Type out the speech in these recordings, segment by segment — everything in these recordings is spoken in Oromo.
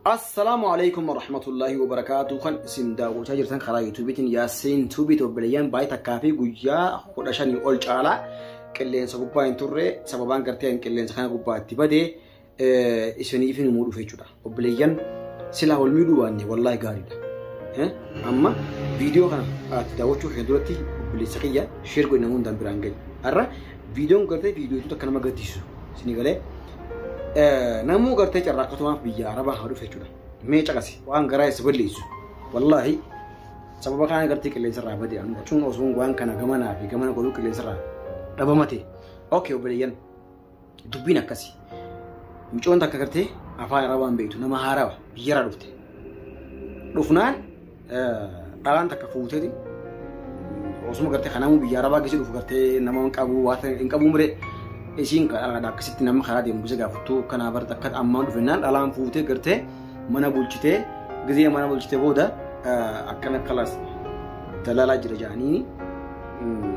Assalaamu alaikum warahmatullahi wabarakaatu. Kan isin daawwachaa jirtan karaa yuutuubiitiin Yaasiin Tuubiit. Obboleeyyan baay'ee takkaa fi guyyaa 15 ol caalaa qilleensa gubbaa hin turre. Sababaan gartee qilleensa kana gubbaa itti badee isiniif himuu dhufe jechuudha. Obboleeyyan, silaa wal miidhuu baanne wallaahi gaariidha. Amma viidiyoo kana ati daawwachuu kee duratti, obboleessa kiyya, share godhi, namoonni hundaan biraan gahi. Har'a viidiyoon gartee viidiyoo akka nama gaddisiisu isinii galee namuu gartee carraaqqatumaaf biyya Arabaa haa dhufe jechuudha. Mee caqasi, waan garaa isa balleessu. Wallaahi sababa kana gartee qilleensa irraa bade anu jechuun osoo waan kana gamanaa fi gamana godhuu qilleensa irraa dhabamate. Okay, obboleeyyan, dubbiin akkasi. Mucoon takka gartee afaan Arabaan beektu, nama haarawa biyyarraa dhufte. Dhufnaan dhalaan takka fuuteeti osuma gartee kanamuu biyya Arabaa keessa dhufu gartee nama hin qabu, waa hin qabu mure, isiin akkasitti nama karaa deemu bisa gaafattuu kanaa barta akka ammaan dhufennaan dhalaan fuutee gartee mana bulchitee, gizee mana bulchitee booda akkana kalaas dalaalaa jira jedhanii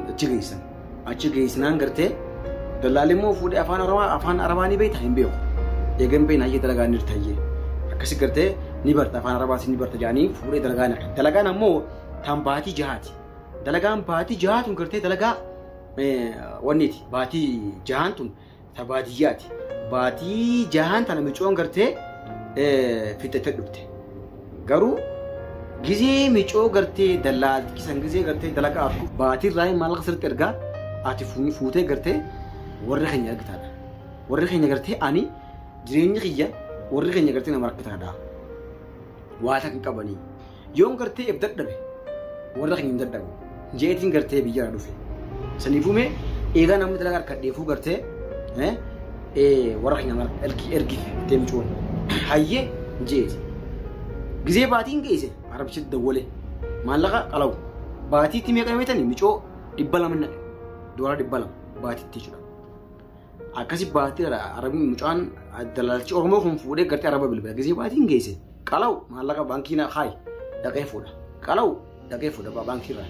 achi geessan. Achi geessinaan gartee dalaalli immoo fuudhee afaan Oromoo, afaan Arabaa ni beekta? Hin beeku. Eegan beekna, hayyee, dalagaa ni tayyee. Akkasi gartee ni barta, afaan Arabaas ni barta jedhanii fuudhee dalagaa naqe. Dalagaan ammoo tan baatii 6ti. Dalagaan baatii 6 tun gartee dalagaa wanniiti, baatii 6n tun ta baadiyyaati. Baatii 6n tana micoon gartee fixattee dhufte. Garuu gizee micoo gartee dallaalchisan, gizee gartee dalagaa argu, baatii irraa maallaqa sirriitti ergaa, ati fuutee gartee warra keenya argitaadha. Warri keenya gartee ani jireenyi kiyya, warri keenya gartee nama rakkataadha. Waa takka hin qabanii. Yoon gartee if dadhabe, warra keenya hin dadhabu. Jeetiin gartee biyyarraa dhufe. Saniifuu mee eegaa namni dalagaa harkadheefuu gartee warra keenya ergi jettee micoon. Hayyee jeeti. Gizee baatiin geesse arabsitti dawwale. Maallaqa qalawu. Baatiitti meeqa meetanii micoo 200 naqe. Doolaara 200 baatiitti jechuudha. Akkasi baatii arabni mucaan dalaalchi Oromoo kun fuudhee gartee araba bilbila. Gizee baatiin geesse qalawu, maallaqa baankii na kaayi, dhaqee fuudha. Qalawu, dhaqee fuudha baankii irraa.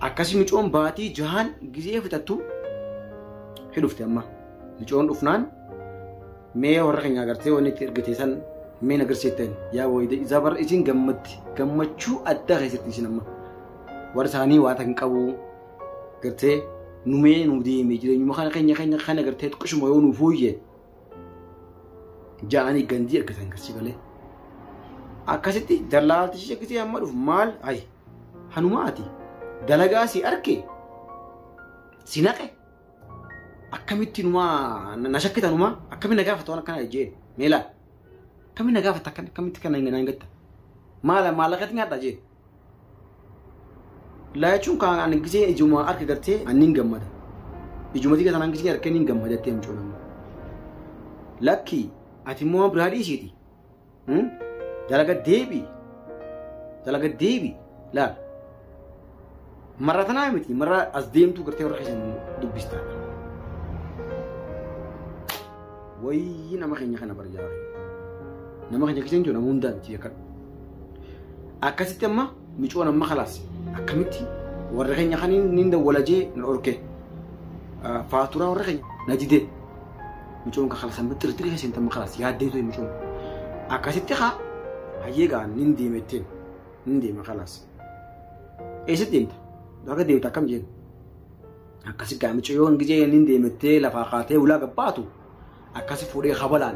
Akkasi micoon baatii 6n gizee fixattu hidhufte amma. Micoon dhufnaan mee warra keenya agartee wanni itti ergite san mee na agarsiiftan yaa wayide isaa bara isin gammatti gammachuu addaa keessatti isin amma. Warra isaanii waa hin qabu gartee numee nu deeme, jireenyuma kana keenya kana gartee xiqqishuma yoo nu fooyye ja'anii gandii argatan garsi galee. Akkasitti dallaaltichi gisee amma dhufu maal ayi hanumaa ati dalagaa si arke si naqe, akkamitti numaa na shakkitanumaa, akkamitti na gaafata waan akkana jeen, mee laal, akkamitti na gaafata, akkamitti kana naan gatta, maala maallaqatti nyaadha jeen. Laa jechuun kan ani gisee ijuma arke gartee ani hin gammada. Ijuma xiqqaa sanaan gisee arke hin gammada jettee mucoo nama. Lakki, ati immoo biraa dhiisiiti. Dalaga deebi. Dalaga deebi. Laal. Marra tanaa miti, marra as deemtuu gartee warra keessan dubbistaa. Wayii nama keenya kana barjaa. Nama keenya keessa hin jiru, nama hundaa miti yakka. Akkasitti amma micoon amma kalaas akkamitti warra keenya kan inni dawwalajee na dhorke. Faaturaa warra keenya na dide. Micoon kan kalaas amma xirxirri keessa hin amma kalaas yaaddee ture micoon. Akkasitti haa hayyee gaa nin deeme ittiin nin deeme kalaas. Eessatti deemta? Bakka deemta akkam jeen? Akkasi gaa micoon gizee nin deemettee lafaa kaatee ulaa gabbaatu akkasi fuudhee kabalaan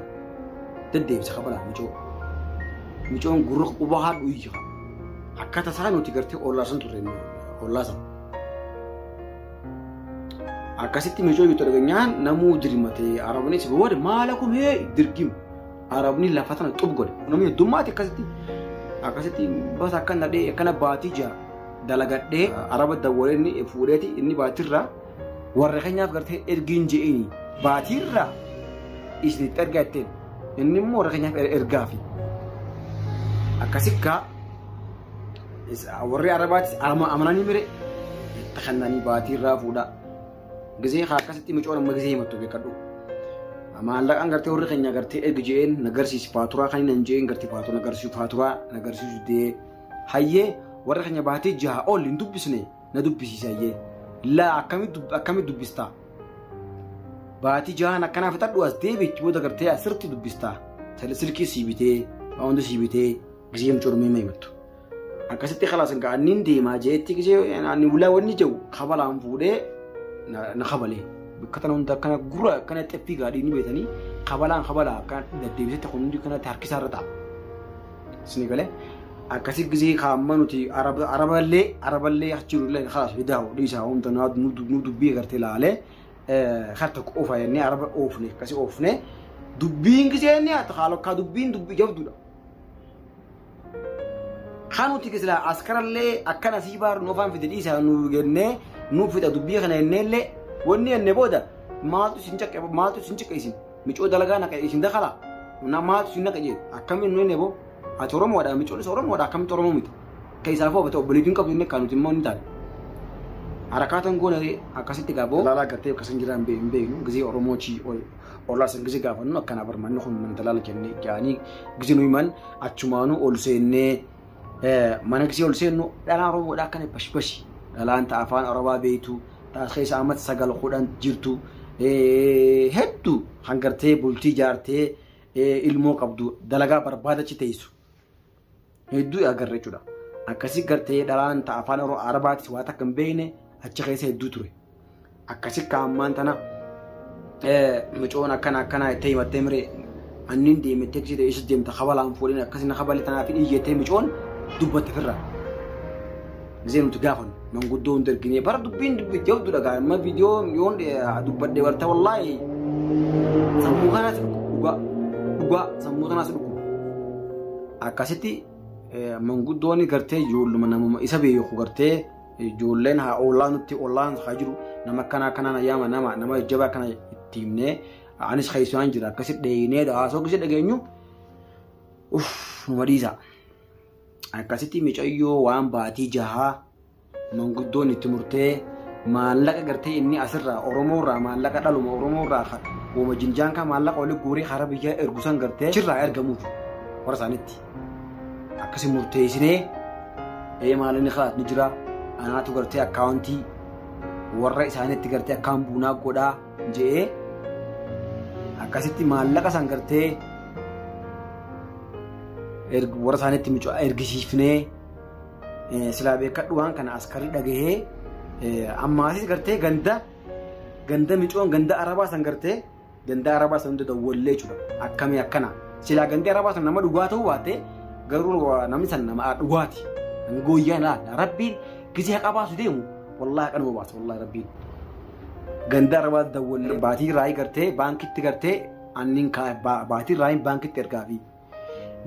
deddeebisa, kabalaan micoo. Micoon gurra quba haadhu iyya. Akka tasaa nuti gartee ollaa san turre, ollaa san. Akkasitti micoo yoo dhaganyaan namuu dirmatee, arabnis booda maala kumee dirgim arabni lafa tana xub godhe. Namni heddummaati akkasitti akkasitti bas akkana dhee akkana baatii 6 dalagadhee araba dawwalee inni fuudheeti inni baatiirraa warra keenyaaf gartee ergiin je'ini baatiirraa isinitti ergaa ittiin inni immoo warra keenyaaf ergaafi. Akkasikkaa warri arabaatis amananii mire itti kennanii baatiirraa fuudhaa. Gizee haa akkasitti micoon amma gizee himattu beekadhu. Maallaqaan gartee warri keenya gartee ergi je'een na garsiisi faaturaa kan hin je'een gartee faaturaa na garsiisu, faaturaa na garsiisu dee, hayyee warra keenya baatee 6 ol hin dubbisne na dubbisiisa, hayyee. Laa, akkamitti dubbistaa? Baatii 6n akkanaa fixadhu, as deebichi booda gartee asirratti dubbistaa. Silkii sii bitee waan hundi sii bitee gisee mucoo dhumee himattu. Akkasitti khalaas hin annin deemaa jeetti gisee ani ulaa wanni jiru kabalaan fuudhee na kabalee. Bakka tana hunda akkana gurra akkana xaffii gaadhii ni beetanii kabalaan kabalaa akkana deddeebisetti kun hundi kanatti harkisaa irra ta'a. Isin galee akkasi gisee kaamma nuti araballee achi jiru illee khalaas fidaa dhiisaa hunda nu dubbii agartee laalee har tokko oofa jennee araba oofne akkasi oofne dubbiin gisee inni haa haalokkaa dubbiin dubbii jabduudha. Kan nuti gisila askarallee akkana sii baaru nu afaan fide dhiisaa nu jennee nu fida dubbii kana jenneellee wanni jenne booda maaltu isin caqqe maaltu isin ciqqe isin micoo dalagaa naqa isin dakala na maaltu isin naqa jedhe akkamiin nu jenne boo ati Oromoodha micoonis Oromoodha akkamitti Oromoo miti keessaafuu hubate obboleettiin qabdu inni kan nuti immoo ni taate. Harakaatan goone akkasitti gaaboo laalaa gartee akkasin jiraan hin beeknu gisee Oromoochi olaa san gisee gaafannu akkana barmanni kun mana dalaala jennee jaanii gisee nu himan achumaanuu ol seennee mana gisee ol seennu dhalaan Oromoodha akkana bashbashi dhalaan ta'a afaan Arabaa beektu ta'a keessa ammas 9 10 jirtu hedduu hangartee bultii jaartee ilmoo qabdu dalagaa barbaadachi teessu hedduu agarra jechuudha. Akkasii gartee dhalaan ta'a afaan Arabaatis waan takka hin beekne achi keessa hedduu ture. Akkasii kaammaan tana mucoon akkana akkana itti himattee miree annin deemettee gisee isa deemta kabalaan fuudheen akkasii na kabalee tanaaf iyyattee mucoon dubbatte firra. Gisee nuti gaafannu manguddoo hunda erginee bara dubbiin dubbii jabdu dhagaa amma viidiyoo yoon dubbadhe barta wallaahi sammuu kanaas dhugaa dhugaa sammuu kanaas dhukkuba. Akkasitti manguddoonni gartee ijoolluma namuma isa beeku gartee ijoolleen haa ollaan nutti ollaan haa jiru nama akkana akkanaan ayyaama nama nama jajjabaa kana itti himnee anis keessaan jira akkasitti dheeyinee haasoo gisee dhageenyu uff numa dhiisa. Akkasitti micayyoo waan baatii jahaa manguddoon itti murtee maallaqa gartee inni asirraa Oromoorraa maallaqa dhaluma Oromoorraa uuma jinjaan kan maallaqa olii guuree hara biyyaa ergu san gartee achirraa ergamuuf warra isaaniitti. Akkasi murteessinee maalinni khalaas ni jira anaatu gartee akkaawuntii warra isaaniitti gartee akkaan buunaa godhaa je'ee akkasitti maallaqa san gartee warra isaaniitti ergisiifnee silaa beekadhu waan kana askarii dhagahee ammaasis gartee ganda micoon ganda arabaa san gartee ganda arabaa san hunda dawwallee jechuudha akkamii akkana silaa gandi arabaa san nama dhugaa ta'uu baate garuu namni san nama dhugaati gooyyaan laala rabbiin gisee haqa baasu deemu wallaahi haqa nama baasa wallaahi rabbiin ganda arabaa dawwallee baatii raayii gartee baankitti gartee annin baatii raayiin baankitti ergaafi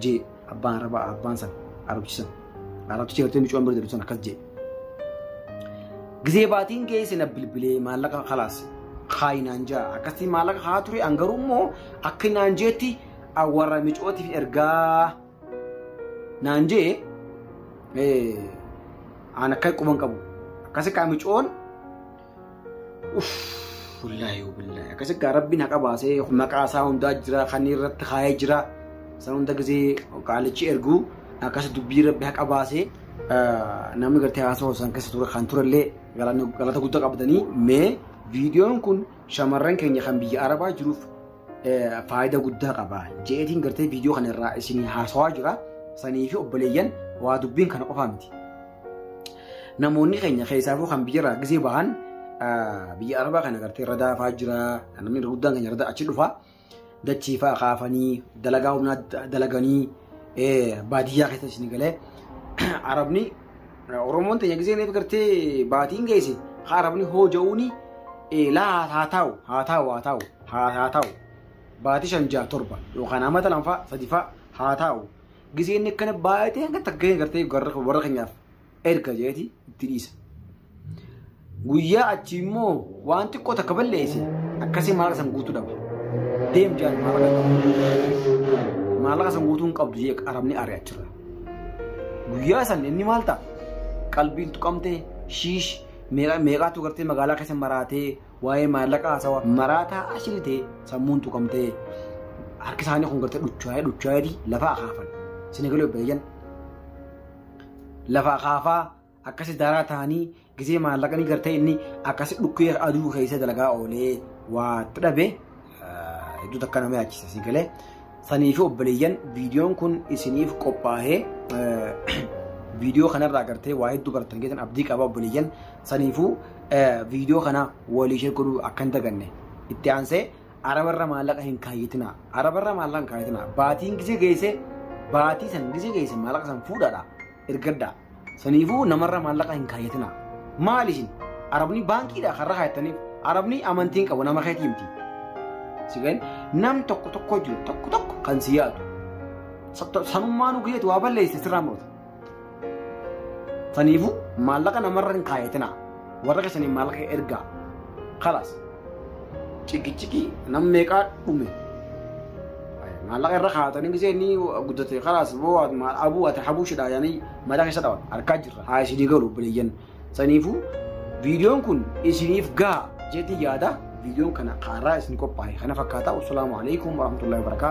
jee abbaan arabaa abbaan san arabchisan arabchichi gartee micoon bira jedhu san akkas jee gisee baatiin geesse na bilbilee maallaqa khalaas haayinaan jaa akkasitti maallaqa haa ture an garuu immoo akka naan jeetti warra micootiif ergaa naan jee an akka quban qabu akkasi kaa micoon uff wallaahi wallaahi akkasi kaa rabbiin haqa baasee maqaa isaa hundaa jira kan irratti kaayee jira san hunda gisee qaalichi ergu akkasi dubbii rabbi haqa baasee namni gartee haasawaa san keessa ture kan turellee galata guddaa qabdanii mee viidiyoon kun shamarran keenya kan biyya arabaa jiruuf faayidaa guddaa qaba jeetiin gartee viidiyoo kana irraa isin haasawaa jira sanii fi obboleeyyan waa dubbiin kana qofaa miti. Namoonni keenya keessaafuu kan biyyarraa gisee bahan biyya arabaa kana gartee radaa fa'aa jira namni guddaan keenya radaa achi dhufa dachii fa'aa kaafanii dalagaa humnaa dalaganii baadiyyaa keessa isin galee arabni Oromoon teenya gisee gartee baatiin geesse arabni hooja'uuni laa haa taa'u haa taa'u haa taa'u haa taa'u baatii 5 6 7 yookaan amata 2 fa'aa 3 fa'aa haa taa'u gisee inni akkana baay'atee hanga takkee gartee warra keenyaaf erga jeeti itti dhiisa. Guyyaa achi immoo waan xiqqoo takka balleesse akkasii maallaqa san guutuu dhaba. Deem jaan maallaqa san guutuu hin qabdu jee arabni aaree achirra. Guyyaa san inni maal ta'a? Qalbiin tuqamtee shiish meeqaatu gartee magaalaa keessa maraatee waa'ee maallaqa haasawaa maraataa ashilitee sammuun tuqamtee harki isaanii kun gartee dhuchaayee lafa akaafan. Senegalee obboleeyyan lafa akaafaa akkasi daaraa ta'anii gisee maallaqanii gartee inni akkasi dhukkee aduu keessa dalagaa oolee waa itti dhabe hedduu takka nama yaachisa si galee Sanii fi obboleeyyan, viidiyoon kun isiniif qophaa'ee, viidiyoo kanarraa gartee waa hedduu baratan keessan abdii qaba obboleeyyan. Saniifuu viidiyoo kana walii ishee godhuu akka hin daganne. Itti aansee arabarra maallaqa hin kaayyatinaa. Arabarra maallaqa hin kaayyatinaa. Baatiin gisee geesse, baatii san gisee geesse maallaqa san fuudhaadha. Ergadhaa. Saniifuu namarra maallaqa hin kaayyatinaa. Maali isin? Arabni baankiidha karra kaayattaniif. Arabni amantiin qabu nama keetii miti. Sigan nam tokko tokko jiru, tokko tokko kan si yaadu. Sanummaanuu gizeetu waa balleesse sirraa murata. Saniifuu maallaqa namarra hin kaayyatinaa. Warra keessanii maallaqa ergaa. Khalaas. Ciki nam meeqaa dhume. Maallaqa irra kaayatanii gisee inni guddate, khalaas boo abuu ati habuushidha yaanii mataa keessa dhawan harkaa jirra. Haa isinii galu obboleeyyan. Saniifuu viidiyoon kun isiniif gaha jeetii yaada. Viidiyoon kana karaa isin qophaa'e kana fakkaata. Wassalaamu alaikum warahmatullahi wabarakaatu.